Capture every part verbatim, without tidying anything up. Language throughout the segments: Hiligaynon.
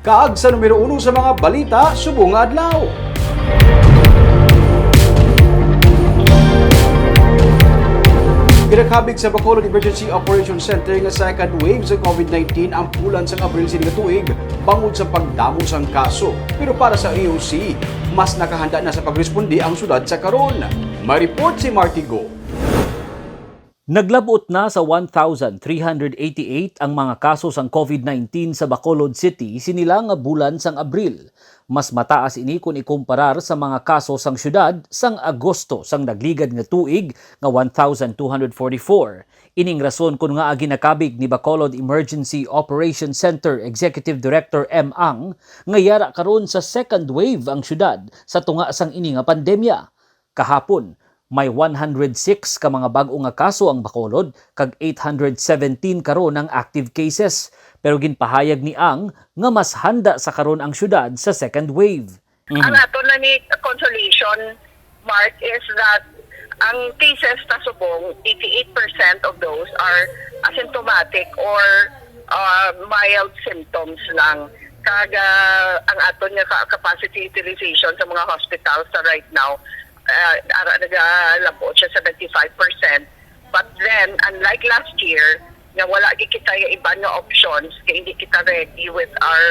Kag sa numero uno sa mga balita subong nga adlaw. Ginakabig sa Bacolod Emergency Operation Center nga second wave sa COVID nineteen ang bulan sang Abril sini nga tuig bangod sa pagdamo sang kaso. Pero para sa A O C, mas nakahanda na sa pagresponde ang syudad sa karon. May report si Marty Go. Naglab-ot na sa one thousand three hundred eighty-eight ang mga kaso sang COVID nineteen sa Bacolod City sini lang nga bulan sang Abril. Mas mataas ini kon ikumparar sa mga kaso sang syudad sang Agosto sang nagligad nga tuig nga one thousand two hundred forty-four. Ining rason kon ngaa ginakabig ni Bacolod Emergency Operations Center Executive Director M. Ang nga yara karon sa second wave ang syudad sa tunga sang ini nga pandemya. Kahapon, may one hundred six ka mga bag-o nga kaso ang Bacolod, kag eight hundred seventeen karon ang active cases. Pero ginpahayag ni Ang nga mas handa sa karon ang syudad sa second wave. Ang Mhm. aton na ni consolation, Mark, is that ang cases ta subong, eighty-eight percent of those are asymptomatic or, uh, mild symptoms lang. Kag, uh, ang aton nga ka-, capacity utilization sa mga hospitals sa right now, uh, ara nagalab-ot siya sa ninety-five percent. But then, unlike last year, nga wala gyud kita nga iban nga options, kay hindi kita ready with our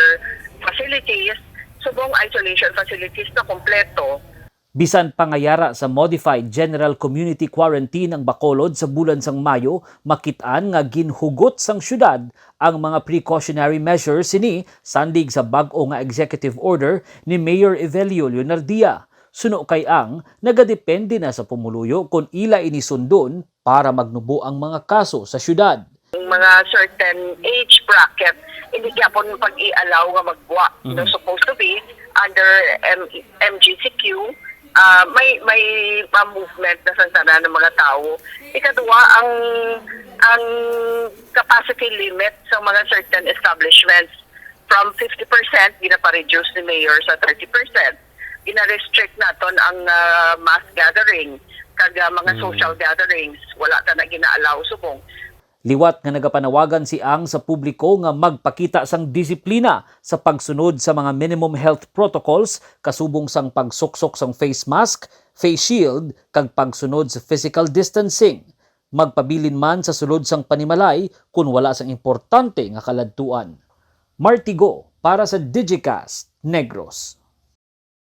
facilities, subong isolation facilities na kompleto. Bisan pa nga yara sa modified general community quarantine ang Bacolod sa bulan sang Mayo, makit-an nga ginhugot sang syudad ang mga precautionary measures sini sandig sa bag-o nga executive order ni Mayor Evelio Leonardia. Suno kay Ang, nagadepende na sa pumuluyo kon ila ini sundon para magnubo ang mga kaso sa syudad. Ang mga certain age bracket, hindi gyapon pag-i-allow nga maggwa. Mhm. No, supposed to be under M-, M G C Q, ah, may, may ma-movement na sang tanan ng mga tao. Ikadua, ang, ang capacity limit sa mga certain establishments from fifty percent, ginapa-reduce ni Mayor sa thirty percent. Gina-restrict naton ang, ah, mass gathering kag, ah, mga Hmm. social gatherings. Wala ta na gina-allow subong. Liwat nga nagapanawagan si Ang sa publiko nga magpakita sang disiplina sa pagsunod sa mga minimum health protocols, kasubong sang pagsuksok sang face mask, face shield, kag pagsunod sa physical distancing. Magpabilin man sa sulod sang panimalay kon wala sang importante nga kaladtuan. Martigo para sa Digicast Negros.